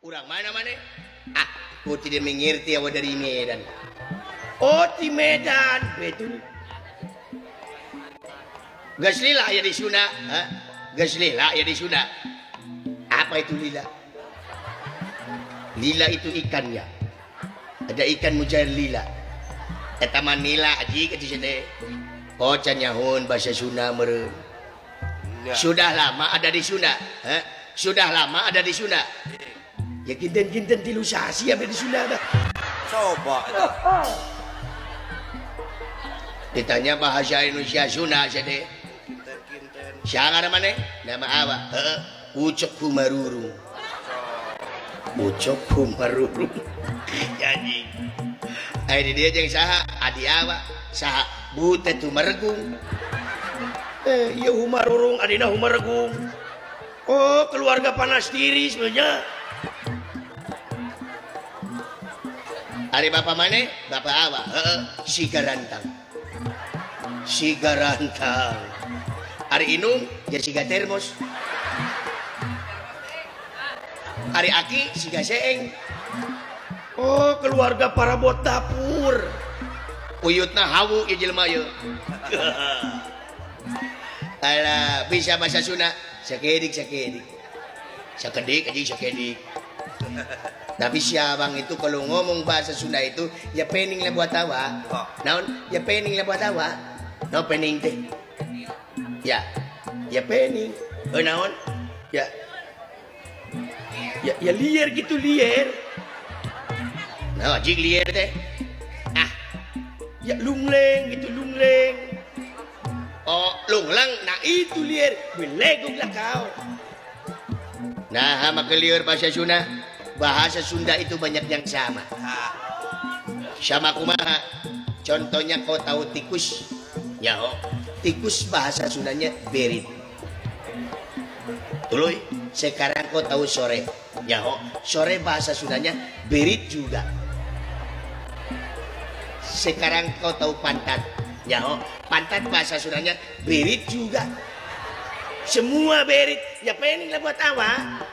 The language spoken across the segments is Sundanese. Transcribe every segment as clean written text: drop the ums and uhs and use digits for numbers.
Urang mana mana? Ah, ku tidak mengerti awak dari Medan. Oh, di Medan, betul. Geus lila ya di Sunda, ha? Geus lila ya di Sunda. Apa itu lila? Lila itu ikan ya. Ada ikan mujair lila. Eta mah nila aji ka teh. Oh, can nyahun bahasa Sunda meureun. Sudah lama ada di Sunda, ha? Sudah lama ada di Sunda. Ya kinten-kinten tilu sasi ada di Sunda dah. Coba eta. Ditanya bahasa Indonesia Sunda sia teh. Kinten-kinten. Siapa namanya? Nama apa? Heeh. Ucok Humarurung. Ucok Humarurung. Anjing. Aya di dieu jeung saha? Adi awa. Saha? Butet Humargung. Ieu Humarurung adina Humargung. Oh, keluarga panas diri sebenarnya. Ari bapak mana? Bapak awa. Heeh, Sigarantang. Sigarantang. Ari inung ya siga termos. Ari aki siga seeng. Oh, keluarga parabot dapur. Uyutna hawu ieu jelema ieu. Alah, bisa bahasa Sunda. Sakedik sakedik. Sakedik anjing sakedik. Tapi si abang itu kalau ngomong bahasa Sunda itu ya pening lah buat tawa. Naon? Ya pening lah buat tawa. No pening teh. Ya. Ya pening. Naon? Ya. Ya ya liar gitu liar. Nah, anjing liar teh. Ah. Ya lungleng gitu lungleng. Oh, lunglang. Nah itu liar. Belegong lah kau. Nah, maka liar bahasa Sunda. Bahasa Sunda itu banyak yang sama. Sama kumaha. Contohnya kau tahu tikus. Ya, oh. Tikus bahasa Sundanya berit. Tuluy, sekarang kau tahu sore. Ya, oh. Sore bahasa Sundanya berit juga. Sekarang kau tahu pantat. Ya, oh. Pantat bahasa Sundanya berit juga. Semua berit. Ya pening lah buat awak.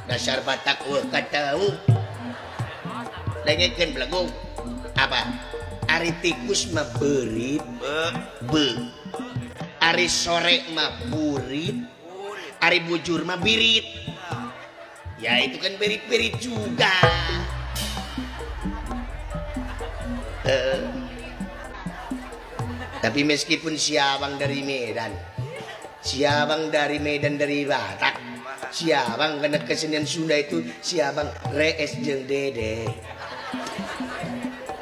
Dasar Batak eueuh katahu. Dengekeun belegung. Apa? Ari tikus mah beurit, be. Ari sore mah burit, ari bujur mah birit. Ya itu kan berit-berit juga. Tapi meskipun si abang dari Medan, si abang dari Medan dari Batak, si abang kena kesenian Sunda itu si abang rees jeung dede.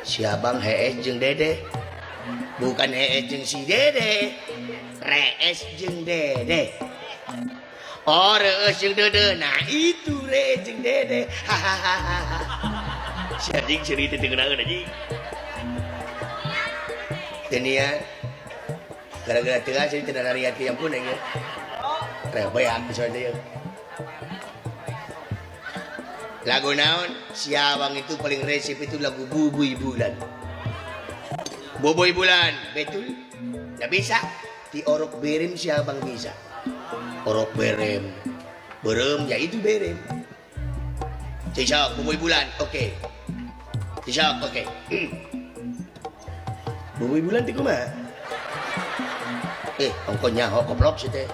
Si abang hees jeung dede. Bukan hees jeung si dede. Rees jeung dede. Oh, rees jeung dede. Nah, itu rees jeung dede. Hahaha. Si anjing cerita teu ngeunaheun anjing. Teu gara-gara teu asa teu nariat yang pun aing. Rebeak bisa deui. Lagu naon? Si abang itu paling resip itu lagu Bubuy Bulan. Bubuy Bulan, betul? Nggak bisa. Di orok berem si abang bisa. Orok berem. Berem, ya itu berem. Cisok, Bubuy Bulan, oke. Okay. Cisok, oke. Okay. Bubuy Bulan teh kumaha? Ongko nyaho koplok sih teh.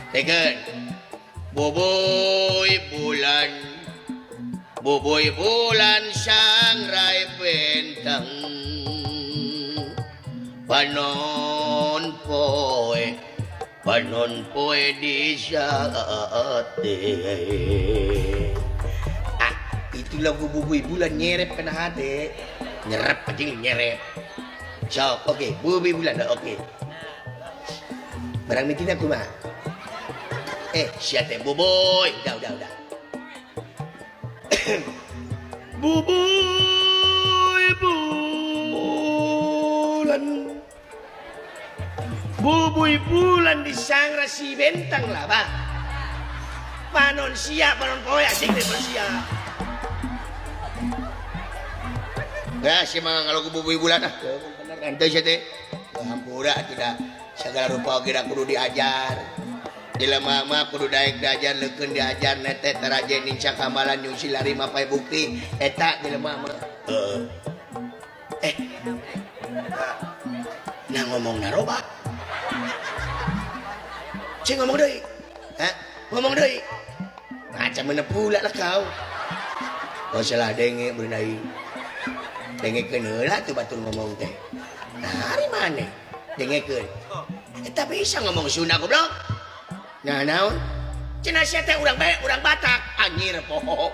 Tekeun. Bubuy Bulan. Bubuy bulan sangrai bentang. Panon poe di saate. Ah, itu lagu Bubuy Bulan nyerep kena hati. Nyerep anjing nyerep. Sok, oke, okay. Bubuy Bulan, oke. Okay. Barang mitina kumaha? Sia teh bubuy. Udah. Bubuy bulan. Bubuy bulan disangra si bentang lah, Pak. Panon sia, panon poe asing teh sia. Nah, si mah kalau bubuy bulan ah. Bener ente sia teh. Hampura tidak segala rupa geura kudu diajar. Jelema mah kudu daek diajar leukeun diajar nete taraje nincak kamalan nyungsi lari mapai bukti eta jelema mah. Heeh. Eh. Nah ngomong naroba. Cing ngomong deui. Hah? Ngomong deui. Macam mana pula lah kau. Oh salah denge beunai. Dengekeun heula tuh batur ngomong teh. Nah, hari mana? Dengekeun. Eta bisa ngomong Sunda goblok. Nah naon? Cenah sia teh urang bae, urang Batak. Anjir poho.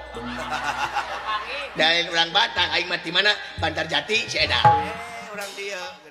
Dan urang Batak aing mah di mana? Bantarjati si Eda. Urang dieu.